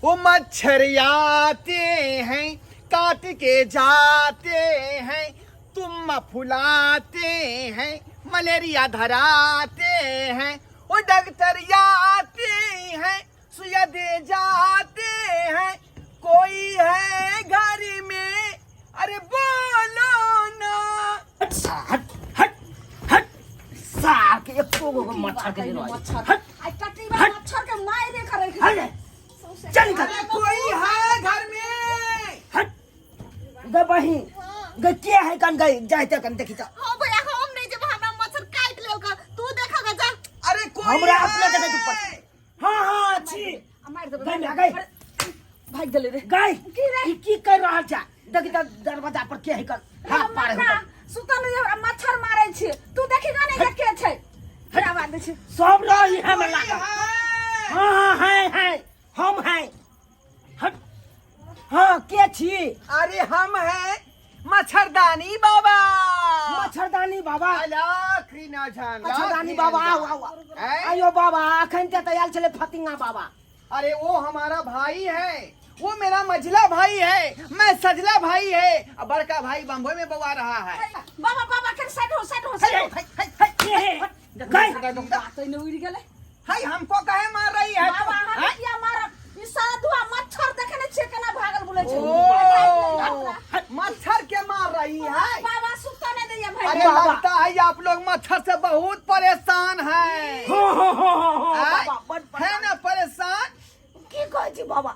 वो मच्छर आते हैं काट के जाते हैं, तुम फुलाते हैं मलेरिया धराते हैं, वो डॉक्टर आते हैं सुइया दे जाते हैं, कोई है घर में अरे बोलो ना। हट हट हट, सार के एको गो मच्छर के दिन मच्छर हट। आई कटीबा हट। मच्छर के मारे करे। हट, चल निकल। अरे कोई है घर में? हट गए बहिन गए, के है कन गए जाते कन देखी त। हाँ भैया, हम नहीं जब हमरा मच्छर काट लेगा, तू देखेगा जा। अरे कोई हमरा है? अपने जगह के ऊपर। हाँ हाँ, अच्छी मार देबै। गए ना, गए। भाग गेलै रे। गए। की रे? ई की कर रहल छा? देखी त दरवाजा पर के है कन हाथ पारे हमरा हो। सुतल रहियै, हमरा मच्छर मारै छै, तू देखी गा नहीं के छै, फेर आवाज दै छै। सब रही है में कोई लागल। है? हाँ हाँ, है है, हम हैं। हट, हाँ, के छी? अरे हम हैं मच्छरदानी बाबा। मच्छरदानी बाबा? लाख ना जान। मच्छरदानी बाबा, आओ आओ। हैं? आयो बाबा, अखन ते तैयार छले फतिंगा बाबा। अरे वो हमारा भाई है, वो मेरा मझला भाई है, मैं सजला भाई है, अब बड़का भाई बम्बई में बवा रहा है। बाबा बाबा, कर साइड हो, साइड हो, साइड हो। हाय, हाय, हाय, के हे? गए। बात नहीं उड़ गेलै। हाय, हमको काहे मार रही है बाबा तू? अहाँ हैं? किया मारब? ई साधुआ मच्छर देखने छियै केना भागल बुलै छै। ओ मच्छर के मार रही है? बाबा सुता नहीं दैया भाई। अरे बाबा। लगता है आप लोग मच्छर से बहुत परेशान हैं। हो हो हो हो हो। हैं? बाबा बड़ है ना परेशान? की कहै छी बाबा,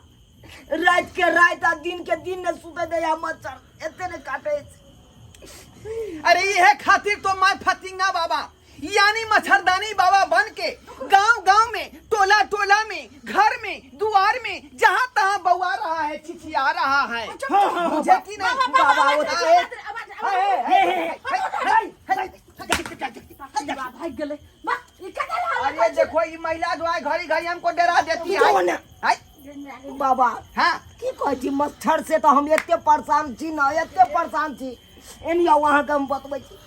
राति के राति आ दिन के दिन ने सुते दैया, मच्छर एते ने काटे छै। अरे ये खातिर तो मैं फतिंगा बाबा यानी मच्छरदानी बाबा बन के गांव गांव में, टोला टोला में, घर में, दुआर में, जहां तहां बउआ रहा है, छिछिया रहा है। हाँ, हाँ, मुझे की नहीं बाबा बाबा, बाबा, आवाज वो तो- आवाज आवाज आवाज। हे हे हे हे, बाबा भाग गेलै बा, ई कते हाल। अरे देखो, ये महिला जो है घड़ी घड़ी हमको डरा देती जो है। ने। हाय, बाबा। हाँ। की कहै छी, मच्छर से तऽ हम एते परेशान छी न, एते परेशान छी, एनी आउ, अहाँके हम बतबै छी।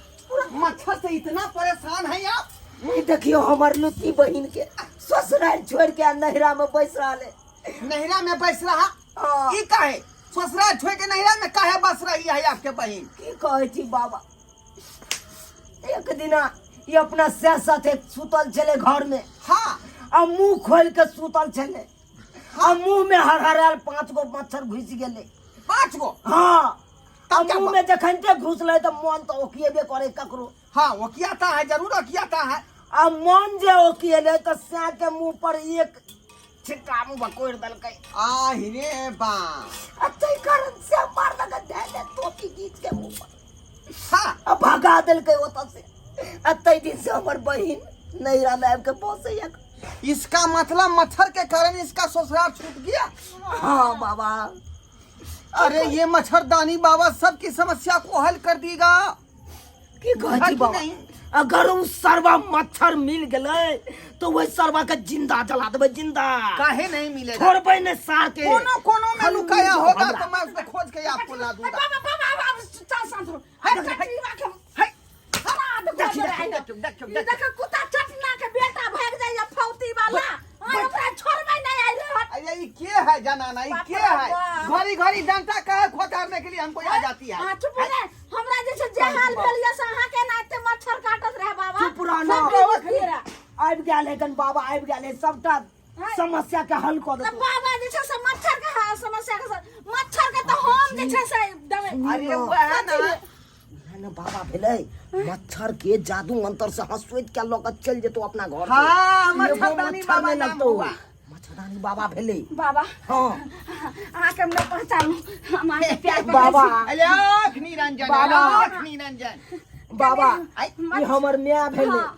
मच्छर से इतना परेशान है आप? ई देखियौ, हमर लुत्ती बहिन के ससुराल छोड़ि के आ नैहरा में बैस रहल है। नैहरा में बस रहा? हाँ। ई काहे ससुराल छोड़ के नैहरा में काहे बस रही है आपके बहन? की कहै छी बाबा, एक दिना ई अपना सह साथे सुतल छलै घर में। आ मुंह खोल के सुतल छलै आ मुंह में हरहरायल 5 गो मच्छर घुसि गेलै। 5 गो? हाँ। आ तब क्या मुंह हुआ? में जखन ते घुसलै तऽ मन तऽ ओकिएबे करे ककरो। हाँ, ओकियाता है, जरूर ओकियाता है। आ मन जे ओकिएलै तऽ सैं के मुंह पर एक छिट्टा मुंह बकोरि देलकै। आ रे बा! आ ताहि कारण से मारलक धैले टोपी घीच के मुंह पर। आ भगा देलकै ओतऽ से, आ ताहि दिन से हमर बहिन नैहरा में आबि के बसैया। इसका मतलब मच्छर के कारण इसका ससुराल छूट गया? हाँ बाबा। अरे ये मच्छरदानी बाबा सबकी समस्या को हल कर देगा। की कहै है छी कि बाबा? नहीं? अगर उ सरवा मच्छर मिल गेलै तो वही सरवा के जिंदा जला देबै, जिंदा। काहे नहीं मिलेगा? छोड़बै ने सार के। कोनो कोनो में हम लुकाया मिल होगा हमरा। तो मैं उसको खोज के आपको ला दूंगा। बाबा बाबा, आब आब चल, शांत हो। आ कटरीवा के है। देखी देखी, देखी, देखी। देखी, देखो कुत्ता चटना के बेटा भाग जाइए फौती वाला, आ ओकरा छोड़बै नहीं आइल रहत। अरे ये के है जनाना, ये बाप के रे है? बाप। घड़ी घड़ी डंडा का खोतारने के लिए हमको आ जाती है। हाँ, चुप रे, हमरा जैसे जे हाल भेल ये से अहाँ के ना एते मच्छर काटत रहे बाबा। चुप रह ना। सब बेबस रहे। आबि गेल है कन बाबा, आबि गेल है, सबटा समस्या के हल कऽ तऽ देतौ। बाबा जे छै से मच्छर के समस्या के मच्छर के तऽ हम जे छै से देबै। अरे वो है ना। उएह ने बाबा भेलै, मच्छर के जादू मंत्र से हंसोइत के लऽ के चलि जेतौ अपना घर से। हाँ, एगो मच्छरदानी मच्छर बाबा नहि नाम लगतौ। हुआ। मच्छरदानी बाबा भेलै। बाबा। हाँ। अहाँके हम नहि पहचानू, हम अहाँके प्यार पकड़ै बाबा। छी। अरे निरंजन। बाबा। अलाख निरंजन। बाबा, आई, ई हमर माय भेलै। हाँ।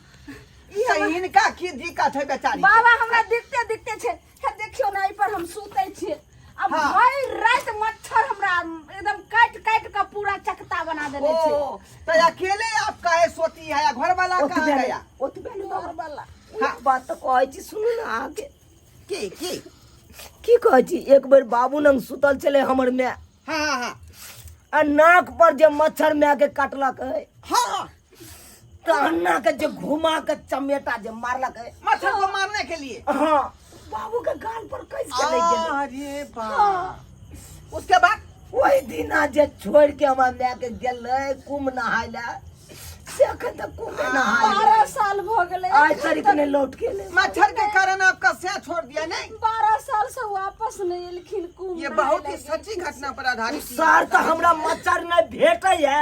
तो इनका की दिक्कत है बेचारी के? बाबा, हमरा दिखते दिखते छै, हे देखियौ ने, एहि पर हम सुतै छियै अब। भरि राति मच्छर हमरा एकदम काटि काटि के पूरा चकता बना देने छै। ओ तो अकेले आप काहे सोती है, घर वाला कहाँ ओतबे गया? ओतबे ने बाबा। वाला। एक बात तऽ कहै छी, सुनू ने अहाँके। की की? की कहै छी, एक बेर बाबू नंग सुतल छलै हमर माय। हाँ हाँ हाँ आ नाक पर जे मच्छर माय के काटलक है, हाँ तऽ अन्ना के जे घुमा के चमेटा जे मारलक है। मच्छर को मारने के लिए? हाँ। बाबू के गाल पर कस के लागि गेलै। अरे बाप, उसके बाद? ओहि दिना जे छोड़ के हमरा माय के गेलै कुम्भ नहाय लए, से अखन तक कुम्भे नहाय 12 साल भऽ गेलै। आइ तक नहि लौट के एलै। मच्छर के कारण आपका स्या छोड़ दिया नहीं? 12 साल से वापस नहीं एलखिन कुम्भ ये नहाय बहुत ही लए। सच्ची घटना पर आधारित सर, तऽ हमरा मच्छर नहि भेटैया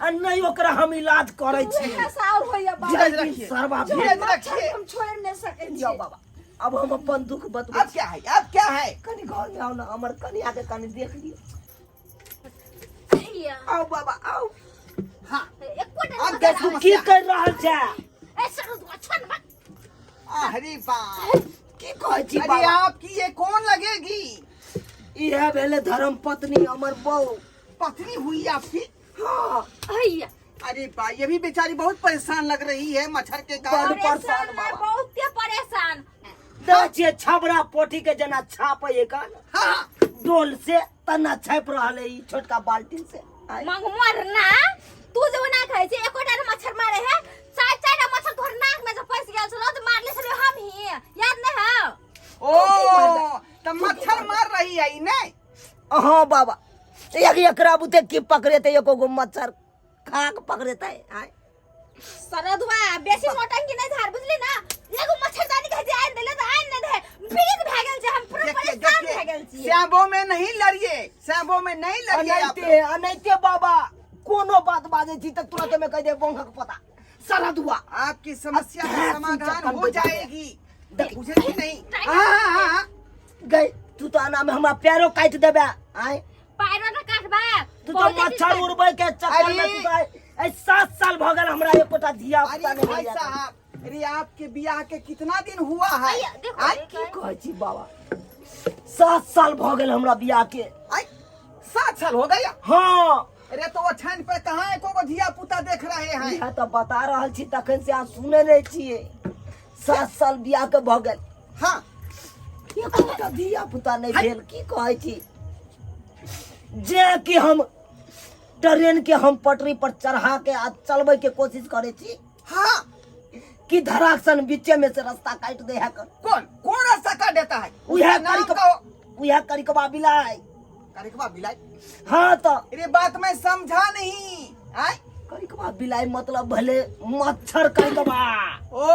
आ नहि ओकरा हम इलाज करै छी। उएह से आओर होइया बाबा। धीरज रखिए। सरबा जो धीरज मच्छर रखिए। हम छोड़ि नहि सकै यौ छियै। बाबा, अब हम अपन दुख बतबै। अब क्या है, अब क्या है? कनि घर में आउ ना, हमर कनिया के कनि देख लियौ। हैया। आउ बाबा, आउ। हाँ। एकोटा अब क्या तू समस्या? की कर रहल छै? ए सरदुआ, छोड़ मत। अरे बाप, की कहै छी अरे बाबा? आपकी ये कौन लगेगी? इहे भेलै धर्म पत्नी, हमर बहू। पत्नी हुई आपकी? हाँ। हैया। अरे बा, ये भी बेचारी बहुत परेशान लग रही है मच्छर के कारण। बड़ परेशान परेशान है, बाबा। बहुते परेशान। देखै छियै छबड़ा पोठी के जेना छापै एखन हाँ। डोल से तना छापि रहल है ई छोटका बाल्टीन से। आइ। मंगमर ना तू जे ओना खाइ छै, एकोटा ने मच्छर मारे है। चार चार टा मच्छर तोहर नाक में जे फंस गेल छलो तऽ मारले छलियो हम ही, याद नहीं है? ओ तो मच्छर मार रही है ई नहीं? हाँ बाबा, एक एकरा बुते की पकड़ेते, एको गो मच्छर खाक पकड़ेते आय। सरदुआ, बेसी नौटंकी नहीं झाड़, बुझली ना? एगो मच्छरदानी के जे आइन देले तऽ आइन नहीं दे, पीड़ित भए गेल छै हम, पूरा देखिए परेशान भए गेल देखिए, छी। सैबो में नहीं लड़िए, सैबो में नहीं लड़िए आप। अनैते अनैते बाबा, कोनो बात बाजै छी तऽ तुरंत में कहि दे बोंगक पता सरदुआ। आपकी समस्या का अच्छा, समाधान हो चक्कर जाएगी, देख। बुझे कि नहीं? हाँ हाँ हाँ हाँ। गई तू तो आना में हमरा पैरो काटि देबे आय। पैरो न काटबा। तू तो मच्छर उड़बै के चक्कर में। अरे। तू तो आइ 7 साल भऽ गेल, हमरा एकोटा धिया पुता अरे नहि भाई होइया। साहब, अरे आपके बियाह के कितना दिन हुआ है? अय्या, देखो, आय? की कहै छी बाबा, 7 साल भऽ गेल हमरा बियाह के। आय, 7 साल हो गया? हाँ। अरे तो वो छान पे कहाँ एको गो धिया पुता देख रहे हैं? इएह तऽ बता रहल छी तखन से, अहाँ सुनै नहि छियै। 7 साल बियाह के भऽ गेल। हाँ। एकोटा धिया पुता नहि भेल। की कहै छी जे कि हम ट्रेन के हम पटरी पर चढ़ा के आ चलबै के कोशिश करै छी। हाँ। कि धराक सन बीचे में से रास्ता काटि दे है कर। कौन कौन रास्ता काट देता है? उहे उसका नाम करिकबा कहो। उहे करिकबा बिलाइ। करिकबा बिलाई? हाँ तो। अरे बात मैं समझा नहीं आय। करिकबा बिलाई मतलब भले मच्छर करिकबा। ओ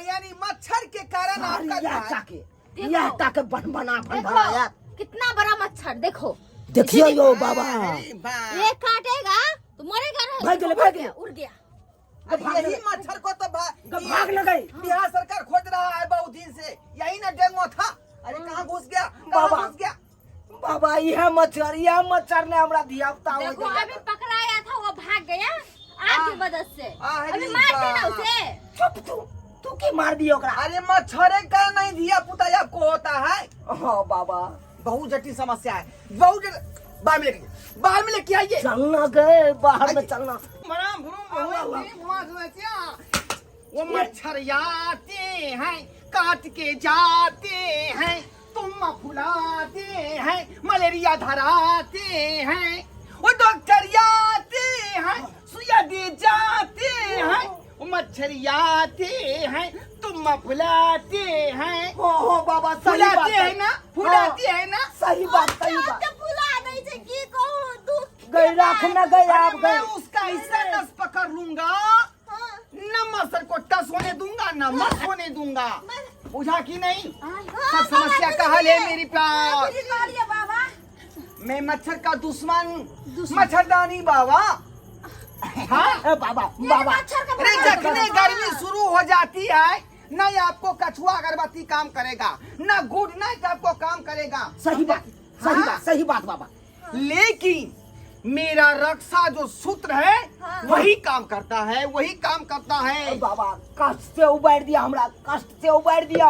यानी मच्छर के कारण आपका जो यह है- टाके देखो। यह टाके बन बना बन देखो बना यार। कितना बड़ा मच्छर, देखो। देखियो यो बाबा। अरे बाप। ये काटेगा तो मरेगा ना। भाग गेलै, भाग गेलै। उड़ गया। अरे यही मच्छर को तो भाग न गई। बिहार सरकार खोज रहा है बहुत दिन से, यही ना डेंगू था। अरे कहाँ घुस गया, कहाँ बाबा। घुस गया? बाबा, यह मच्छर, यह मच्छर ने हमरा धिया पुता हो देखो गेलै। अभी पकड़ाया था, वो भाग गया आपकी मदद से। अरे अभी मार देना बाप। उसे। चुप, तू तू की मार दियो ओकरा? अरे मच्छरे का नहीं धिया पुता आपको होता है? हाँ बाबा। बहुत जटिल समस्या है, बहुत जटिल। बाहर में लेके, बाहर में लेके आइए। चलना गए बाहर में चलना। मराम भुरुम भुरुम भुरुम भुरुम। वो मच्छर आते हैं काट के जाते हैं, तुम फुलाते हैं मलेरिया धराते हैं। वो डॉक्टर आते हैं सुइया दे जाते हैं, वो मच्छर आते हैं तुम फुलाते हैं। हो हो बाबा, सही बात फुलाते हैं ना, फुलाते हैं ना? सही बात, सही बात। तो फुला नहीं छे, की कहूं दुख। गई राख न गई अरे आप मैं गई। उसका ऐसा नस पकड़ लूंगा, न मसर को टस होने दूंगा न मस होने दूंगा, बुझा कि नहीं? सब समस्या का हल है मेरी प्यार। बुझि कहलियै बाबा। मैं मच्छर का दुश्मन, मच्छरदानी बाबा। हाँ। ए बाबा, बाबा। मच्छर का अरे भगा जखने दो। गर्मी शुरू हो जाती है न ही आपको कछुआ अगरबत्ती काम करेगा न गुड नाइट आपको काम करेगा। सही बात, सही हाँ। बात, सही बात बाबा। लेकिन मेरा रक्षा जो सूत्र है वही काम करता है, वही काम करता है। ए बाबा, कष्ट से उबार दिया हमरा, कष्ट से उबार दिया।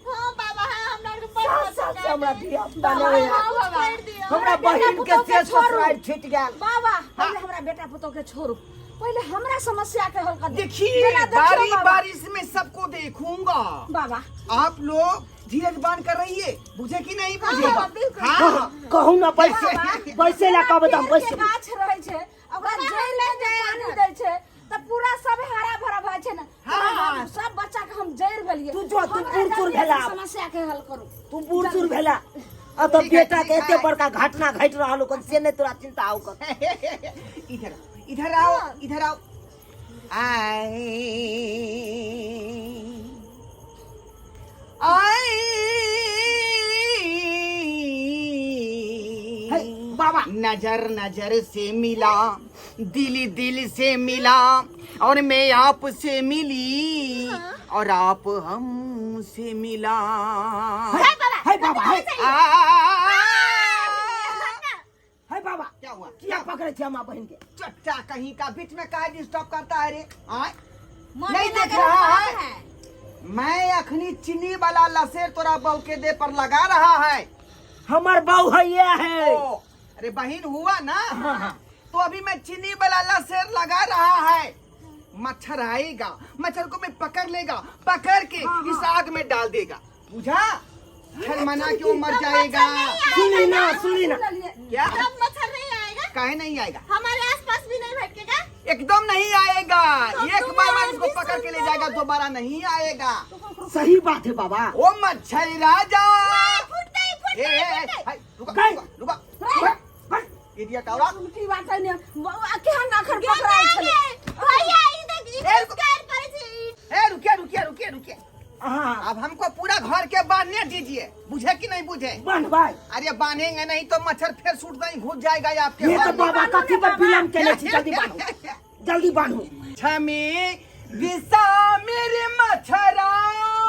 हाँ बाबा, हाँ, हमरा के बड़ 7 साल से हमरा धिया पुता बाबा, नहि होइया। हाँ बाबा। हमरा बहिन के बेटा से पुतोह के ससुराल छूटि गेल। बाबा, पहिले हमरा बेटा पुतोह के छोड़ू, पहिले हमरा समस्या के हल कर दे। देखिए जरा देखियो बारी बाबा। बारिश में सबको देखूंगा। बाबा। आप लोग धीरज बांध कर रहिए, बुझे कि नहीं बुझे? हाँ, बिल्कुल। हाँ। कहू ना, पैसे बाबा, पैसे ला कहबै तऽ हम पेड़ के बैसबै। गाछ रहै छै, ओकरा जड़ि लग जे पानी दै छै तऽ तऽ पूरा सब हरा भरा भऽ छै ने। हाँ। सब बच्चा के हम जड़ि गेलियै। तू जो, तू हमरा बूढ़ सूढ़ जल्दी भेला। समस्या के हल करू। तू बूढ़ सूढ़ भेला आ तऽ ठीक है, बेटा के ठीक एते है। बड़का घटना घटि रहल हो से नहीं तोरा चिंता हो कर। इधर आओ, इधर आओ, इधर आओ। आए आए हे, बाबा। नजर नजर से मिला, दिल दिल से मिला, और मैं आपसे मिली और आप हमसे मिला। हे बाबा, हे। आ, हे बाबा। क्या हुआ? किया पकड़े छी हमरा बहन के? चट्टा कहीं का, बीच में काहे डिस्टर्ब करता है रे? आय मन नहीं में देख लगे रहा बात है। है। मैं अखनी चीनी वाला लसेर तोरा बहू के दे पर लगा रहा है। हमर बहू है ये है। ओ, अरे बहन हुआ ना। हाँ, हाँ। तो अभी मैं चीनी वाला लसेर लगा रहा है, मच्छर आएगा, मच्छर को मैं पकड़ लेगा, पकड़ के इस आग में डाल देगा, बुझा? मना क्यों मर जाएगा? सुनी ना, सुनी ना। क्या? तब मच्छर नहीं आएगा? काहे नहीं आएगा? हमारे आसपास भी नहीं भटकेगा? एकदम नहीं आएगा। तो एक तुम बार मैं और इसको भी पकड़ के ले सुंदर जाएगा, हो। दोबारा नहीं आएगा। सही बात है बाबा। ओ मच्छर राजा। फुटते ही, फुटते ए, ही, ए, ए, फुटते ही। हाय, रुका, गए। रुका, रुका। इडियट औरत। की बात है ने, केहन अखर पकड़ाइ छलै? भैया, ई देख, ई ए, रुको। कार करे छै, ई। ए, रुकिए, रुकिए, रुकिए, रुकिए। हाँ। अब हमको पूरा घर के बांधने दीजिए, बुझे कि नहीं बुझे? बांध भाई। अरे बांधेंगे नहीं तो मच्छर फिर सूट नहीं घुस जाएगा ये आपके ये घर तो में। बाबा कथी पर विलम्ब केने छी, जल्दी बांधू, जल्दी बांधू। छमी दिशा मेरे मच्छरा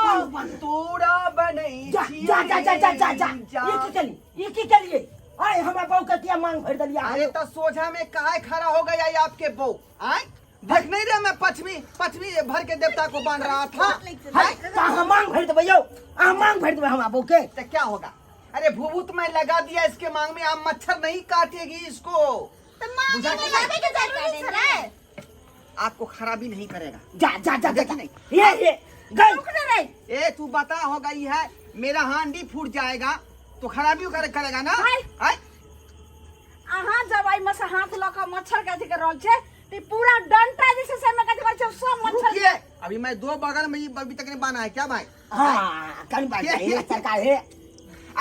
बांधू, बांधू। तोरा बनै जा जा जा जा जा जा जा। ये की केली, ये की केलिए? आय हमरा बहू के किया मांग भर देलिए? अरे तो सोझा में काहे खड़ा हो गया ये आपके बहू? आय देख नहीं रहे, मैं पश्चिमी पश्चिमी भर के देवता को बांध रहा था। हाय, तो अहाँ मांग भर देबै यौ, अहाँ मांग भर देबै हमरा बहू के। तो क्या होगा? अरे भूभूत मैं लगा दिया इसके मांग में, आप मच्छर नहीं काटेगी इसको। तो मांग बुझा में कि लगावे के जरूरी छै रे। आपको खराबी नहीं करेगा। जा जा जा जा। देखी नहीं। ये गई। रुक ने रे। ए तू बता, हो गई है, मेरा हांडी फूट जाएगा तो खराबी करेगा ना? हाय। हाय। अहाँ जब एहिमे से हाथ लऽ कऽ मच्छर के अथी कर रहल छै तऽ पूरा डंटा जे छै से एहिमे कथी करै छै सब मच्छर। रुकिए, अभी मैं दो बगल में ये अभी तक नहीं बाना है क्या भाई? हाँ, कन बात है ये सरकार है।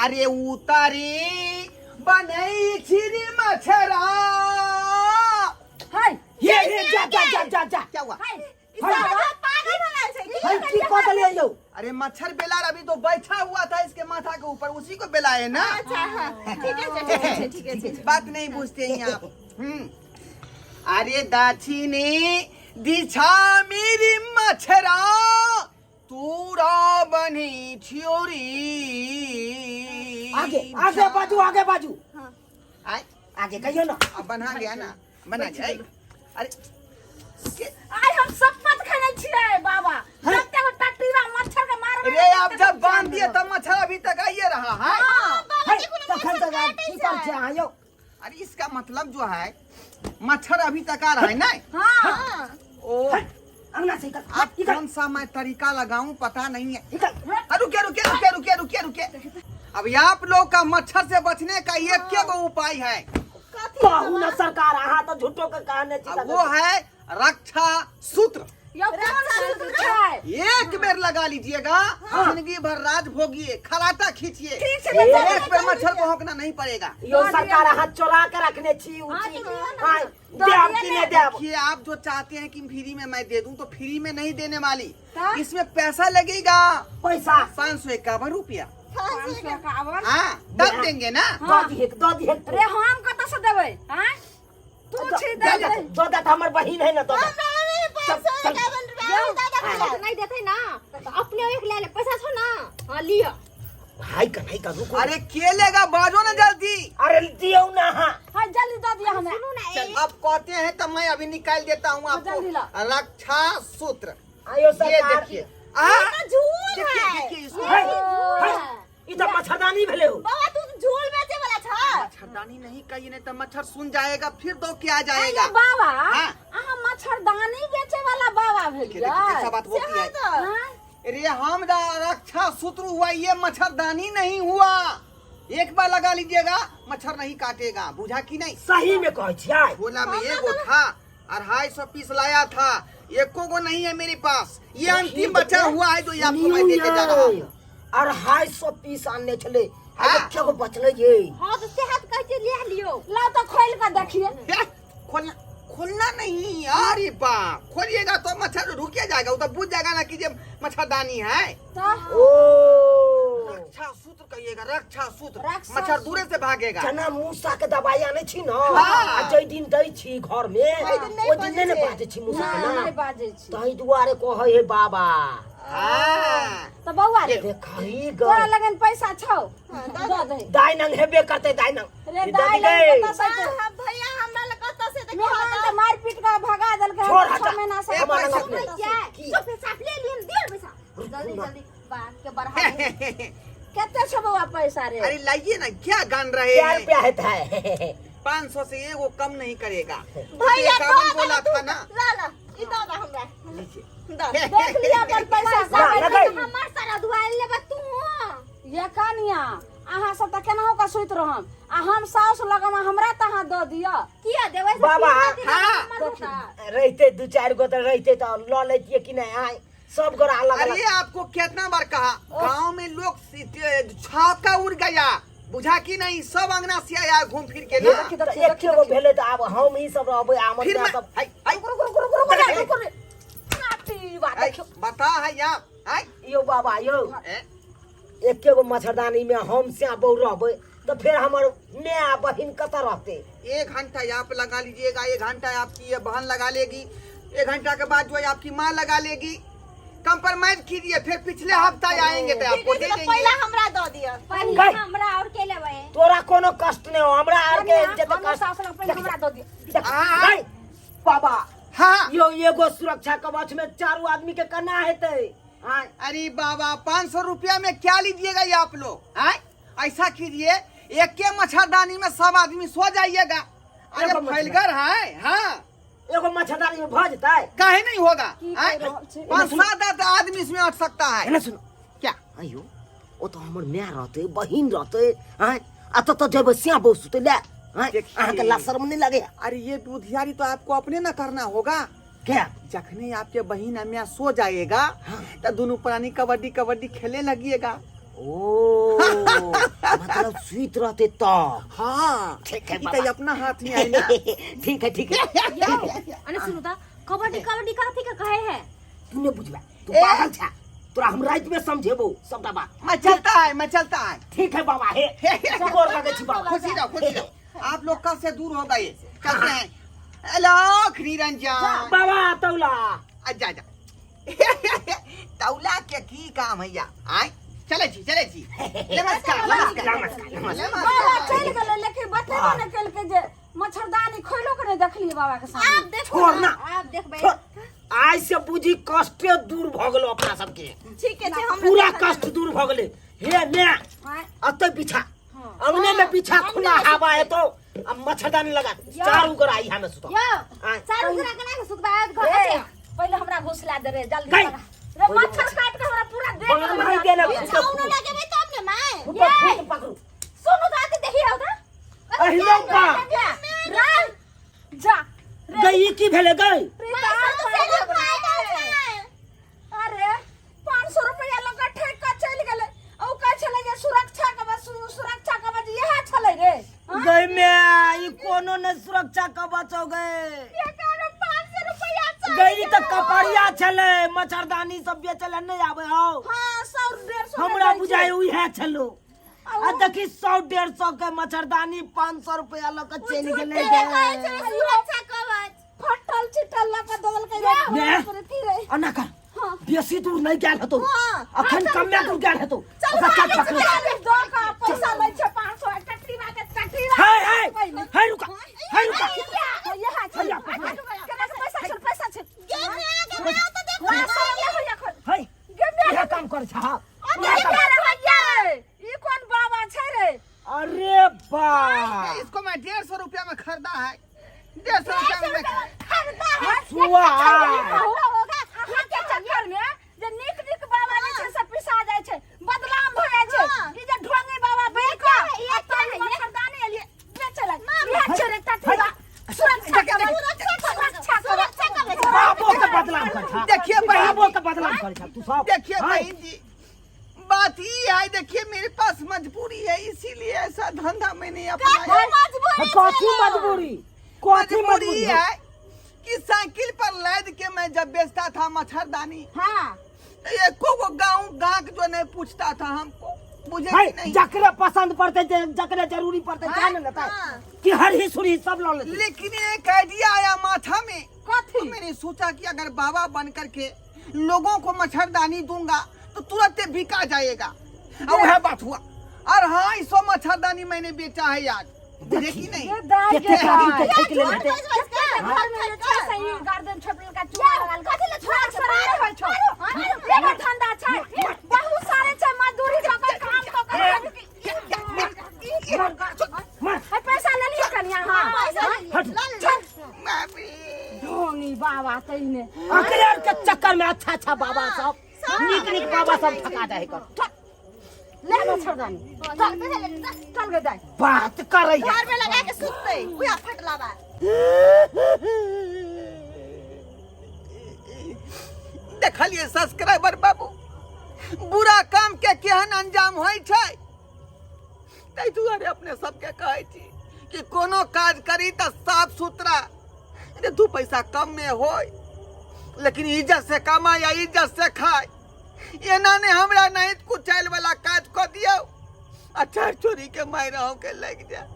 अरे उतारी बनई छिरी मछरा। हाय। ये जा जा जा जा जा। क्या हुआ? हाय। ई सब पागल भऽ गेल छै की? हाय, की कऽ देलियै यौ? अरे मच्छर बेला अभी तो बैठा हुआ था इसके माथा के ऊपर, उसी को बेलाए ना। अच्छा हाँ, ठीक है, ठीक है, ठीक है, ठीक है। बात नहीं पूछते हैं आप। अरे दाछिनी दिशा मेरी मछरा तोरा बनी छियोरी। आगे आगे बाजू, आगे बाजू। आय। आगे कहियो ना। अब बना गया ना, बना गया। अरे आइ हम शपथ खेने छियै बाबा, जते हो टटीरा मच्छर के मारबै। अरे आप जब बांध दिए तब मच्छर अभी तक आइए रहा है। बाबा है, देखो ना, तखन मच्छर तऽ काटै की कर छै अहाँ यौ? अरे इसका मतलब जो है मच्छर अभी तक आ रहा है ना। हाँ। ओ हट, अंगना से निकल। आप निकल। कौन सा मैं तरीका लगाऊं पता नहीं है। निकल। अरे रुकिए, रुकिए, रुकिए, रुकिए, रुकिए, रुकिए। अब आप लोग का मच्छर से बचने का एक एक उपाय है। कहू ना सरकार, अहाँ तऽ झूठो के कहने छी। अब वो है रक्षा सूत्र। यौ कोन सूत्र छै? एक बेर लगा लीजिएगा, जिंदगी भर राज भोगिए, खराटा खींचिए। ठीक छै, तऽ एक बेर मच्छर को होकना नहीं पड़ेगा। यौ सरकार, अहाँ चोरा के रखने छी उ हाँ, चीज। तो दियौ ना। हाँ, देब कि नहि देब? देखिए आप जो चाहते हैं कि फ्री में मैं दे दूं तो फ्री में नहीं देने वाली, ता? इसमें पैसा लगेगा। पैसा? 551 रुपया। 551? हाँ, तब देंगे ना। दऽ दिहेक, दऽ दिहेक। रे हम कतऽ से देबै? आँय तू छी दऽ दे दे, दऽ दे, तऽ हमर बहिन है ना, दऽ दे। हमरा नहि 551 रुपया दादा चल। नहीं देते ना तो अपने एक ले ले, पैसा छो ना, हाँ लियो। हाय कर, हाय कर, रुको। अरे के लेगा, बाजो ना जल्दी। अरे दियौ ना अहाँ। हाँ जल्दी दऽ दिअ हमरा। सुनू ना। चल, आप कहते हैं तो मैं अभी निकाल देता हूँ आपको जल्दी ला। रक्षा सूत्र। आयो ये सरकार। देखिए, आ, तो झूल देखिए है। देखिए इसको। है, है, ई तऽ मच्छरदानी भेलै हो। बाबा तू तो झूल बेचे वाला छ। मच्छरदानी नहीं कहिए, नहीं तो मच्छर सुन जाएगा, फिर दो के आ आइए जाएगा। बाबा। हाँ। अहाँ मच्छरदानी बेचे वाला बाबा देखिए, भेलियै? देखिए, कैसा बात होती है। हाँ? अरे हम रक्षा सूत्र हुआ, ये मच्छरदानी नहीं हुआ। एक बार लगा लीजिएगा, मच्छर नहीं काटेगा, बुझा कि नहीं? सही में कहै छियै। झोला में एगो था। 250 पीस लाया था, एको गो नहीं है मेरे पास। ये अंतिम बचा हुआ है जो ये आपको मैं दे के जा रहा हूँ। 250 पीस आनने छलै। हाँ। एके गो बचलै ये। हाँ तो सेहत कहै छै ले लियो। लाओ तो खोल के देखिए। ए, खोलना खोलना नहीं। अरे बाप, खोलिएगा तो मच्छर रुके जाएगा, वो तो बुझ जाएगा ना कि ये मच्छरदानी है। तो ओ रक्षा सूत्र कहिएगा, रक्षा सूत्र। रक्षा मच्छर दूरे से भागेगा। जेना मूसा के दवाई आनै छी न, हाँ। आ जै दिन दै छी घर में ओहि दिन नहि ओहि दिन नहि ने बाजै छै। बाजै छी मूसा के नहीं ना। नहीं बाजै छी। ताहि दुआरे कहै है बाबा। हाँ। तो बौआ रे, देखही तोरा गए लगन पैसा छौ दऽ दे। दाइ नंग हेबे करतै दाइ नंग। रे ई दाइ दऽ लग दै। कतऽ से एतै? हाँ, भैया हमरा लग कतऽ से देखियौ। मेहमान तऽ मारि पीट कऽ भगा देलकै। छोड़ हम हटा। 6 महीना से ए, हमरा लग पैसा अपने। भैया की? चुप साफ ले लियन दियो पैसा जल्दी जल्दी बात के बढ़ा दे। कते छौ बौआ पैसा रे? अरे लाइए ना, क्या गान रहे क्या हैं? रुपया होता है? 500 से एगो कम नहीं करेगा। भैया 51 दो बोला था ना। ला ला ई दो दा हमरा। लीजिए। दो। देख लिया अपन पैसा। ना, सब। लगै। हमर सारा दुआर लेबे तू। ये कनिया, अहाँ सब तऽ केनाहु कऽ सुति रहम आ हम साउस लगम, हमरा तऽ अहाँ दऽ दिअ। किया देबै से? बाबा, हाँ। रहिते दू चारि गो तऽ रहिते तऽ लऽ लैतियै कि नहि? आय सब गोरा अलग अरे अलग। आपको कितना बार कहा, गांव में लोग छापका उड़ गया, बुझा कि नहीं? सब अंगना से आया घूम फिर के ना। देखी, तऽ देखी, एके गो भेलै तऽ आब हम ही सब रहबै आ हमर फिर माय मैं सब। हाय, हाय, रुक रुक रुक रुक रुक रुक रुक नाटी बा। हाय, देखियौ। बता है आप हाय। यौ बाबा यौ, ए, एके गो मच्छरदानी में हम स्या बहू रहबै तऽ फेर हमर माय आ बहिन कतऽ रहतै? एक घंटा आप लगा लीजिएगा, एक घंटा आपकी ये बहन लगा लेगी, एक घंटा के बाद जो है आपकी माँ लगा लेगी। कंप्रोमाइज कीजिए, फिर पिछले हफ्ता आएंगे तो आपको दे देंगे। पहला हमरा दऽ दिअ। पहिले गई। हमरा और के लेबै? तोरा कोनो कष्ट नहि हो, हमरा आर के कनिया, जते हमर कष्ट। साउस लग पहिले हमरा दऽ दिअ। देख, हाँ। गई, बाबा। हाँ। यौ, एगो सुरक्षा कवच में चारू आदमी के केना हेतै आँय? अरे बाबा, 500 रुपया में क्या लीजिएगा ये आप लोग? आए ऐसा कीजिए, एक के मच्छरदानी में सब आदमी सो जाइएगा। अरे एगो मच्छरदानी। फैलगर है। हाँ। एगो मच्छरदानी में भऽ जेतै? काहे नहीं होगा? की आए? कहि रहल छी? पाँच सात आठ आदमी इसमें अट सकता है। एना सुनो। क्या? आइयो, ओ तऽ हमर माय रहतै, बहिन रहतै, आँय, आ ततऽ जेबै स्या बहु सुतै लए, आँय? देखिए। अहाँके लाज शरम नहि लगैया? अरे ये बुधियारी तो आपको अपने ना करना होगा। क्या? जखने आपके बहिन अम्मा सो जाएगा तो दोनों प्राणी कबड्डी कबड्डी खेले लगिएगा। ओ मतलब सुति रहतै तब? हाँ। ठीक है ई बाबा। तो अपना हाथ में आई ना। ठीक है, ठीक है। यौ अने सुनू त, कबड्डी कबड्डी कथी के कहे है? तू नहि बुझबे, तू ए! पागल छे, तोरा हम राति में समझेबो सबटा बात। मैं चलता है, मैं चलता है। ठीक है बाबा, हे गोर लगै छी बाबा। खुशी रहो, खुशी रहो। आप लोग कल से दूर हो गए, चलते हैं। अलोक निरंजन। बाबा तौला। अच्छा अच्छा, तौला के की काम है या? आय चले छी, चले छी। नमस्कार नमस्कार। नमस्कार, नमस्कार। बाबा चलि गेलै, लेकिन बतेबो नहि केलकै जे मच्छरदानी खोलो के नहि देखलियै बाबा के सामने। आब देखो। छोड़ ना। आब देखबै। छोड़। आइ से बुझी कष्टे दूर भऽ गेलो अपना सबके। ठीक है छै, हमरा पूरा देखल। कष्ट दूर भऽ गेलै। हे my, आँय, अतै बिछा, अंगने में बिछा, खुला हवा एतो आ मच्छरदानी लगा चारू गोरा इहा में सुतो। यौ आँय। चारू गोरा केना के सुतबै घर? ए, पहिले हमरा घुसला दे रे जल्दी। गई। करा। रे मच्छर काट के हमरा पूरा देह बांध भाई देना। बिछाउनो लगेबै तब ने माय। Foot foot पकड़ू। सुनू त, आते देखी आउ त। अहिलो बा। राम जा रे। गई, ई की भेलै गई? प्रीता, अरे 500 रुपया लऽ कऽ ठकि कऽ चलि गेलै आ ओ कहै छलै जे सुरक्षा कवच, सुरक्षा कवच इएह छलै रे, हँ? गई मैं, ई कोनो ने सुरक्षा कवच हो गए। 500 रुपया चलि गई, ई तऽ गेलै। कपड़िया छलै, मच्छरदानी सब बेचै लए नहि आबै हौ। हाँ, 100 150 मे हमरा दै छै। बुझाइ उएह छलो आ देखी 100 150 के मच्छरदानी 500 रुपया लऽ कऽ चलि गेलै गए। सुरक्षा कवच। फटल चिटल लऽ कऽ दऽ देलकै रे। ने? बाप रे, की रे? अना कर। हाँ। बेसी दूर नहि गेल हेतौ। हाँ। अखन कमे दूर गेल हेतौ, ओकरा काट पकड़ू। दऽ कऽ पैसा लै छै 500, टटरीवा के टटरीवा। हे हे हे, रुका, हे रुका। इएह छै। हैया, पकड़। केना के पैसा छै, पैसा छै। गे माय, गे माय, तऽ देखो। ला, शरम नहि होइया खोल। हे। गे माय। इएह काम करै छ, हाँ। ई के रहैया रे? ई कोन बाबा छै रे? अरे बा। इसको मैं 150 रुपया में खरीदा है, 150 रुपया में मैं खरीदा है। सुआ। अहाँके चक्कर में जे नीक नीक बाबा जे छै से पिसा जाइ छै, बदनाम भऽ जाइ छै। ई जे ढोंगी बाबा बनि कऽ ये क्या है, ये? मच्छरदानी एलियै बेचै लए, इएह छै रे टटरीवा सुरक्षा कवच, सुरक्षा। करै छ तू सब? देखिए हाँ? बहन जी, बात ये है, देखिए मेरे पास मजबूरी है, इसीलिए ऐसा धंधा मैंने अपनाया। मजबूरी? कथी मजबूरी? कथी मजबूरी मजबूरी है कि साइकिल पर लाद के मैं जब बेचता था मच्छरदानी, तो एको गो गाँव गाँव जो नहीं पूछता था हमको, बुझे है कि नहीं? जकरे पसंद पड़ते, जकरे जरूरी पड़ते जाने लेता कि हरही सुरही सब ल लेते। लेकिन एक आइडिया आया माथा में। कथी? तो मैंने सोचा कि अगर बाबा बन करके लोगों को मच्छरदानी दूंगा तो तुरंत बिका जाएगा, और वह बात हुआ। और हाँ, इसो मच्छरदानी मैंने बेचा है यार, बुझे कि नहीं? ये दाई केते के आदमी दाई। के ठेक लेने हेतै। घर में जे छै से ई गर्दन छोपलका चुआ लगल, कथी ले छोड़ा छै? मारे होइ छौ, एगो धंधा छै, बहुत सारे छै, मजदूरी कऽ कऽ काम कऽ कऽ। मार। है, पैसा ले लियो कनिया। हां, हट। बाप रे। ढोंगी बाबा तहिने। अकरे आर के चक्कर में अच्छा अच्छा बाबा सब, नीक नीक बाबा सब ठका दे कर। ले मच्छरदानी, चल चल गे दाई। बात करे घर में लगा के सुतते उया फटला बा। देखलिए सब्सक्राइबर बाबू, बुरा काम के केहन अंजाम होइ छै। ताहि दुआरे अपने सबके कहै छी कि कोनो काज करी तऽ साफ सुथरा, रे दू पैसा कम में होय लेकिन इज्जत से कमाय या इज्जत से खाय। एना ने हमरा नहीं कुचैल वाला काज कऽ दियौ आ चार चोरी के मारि अहूँ के लागि जाय।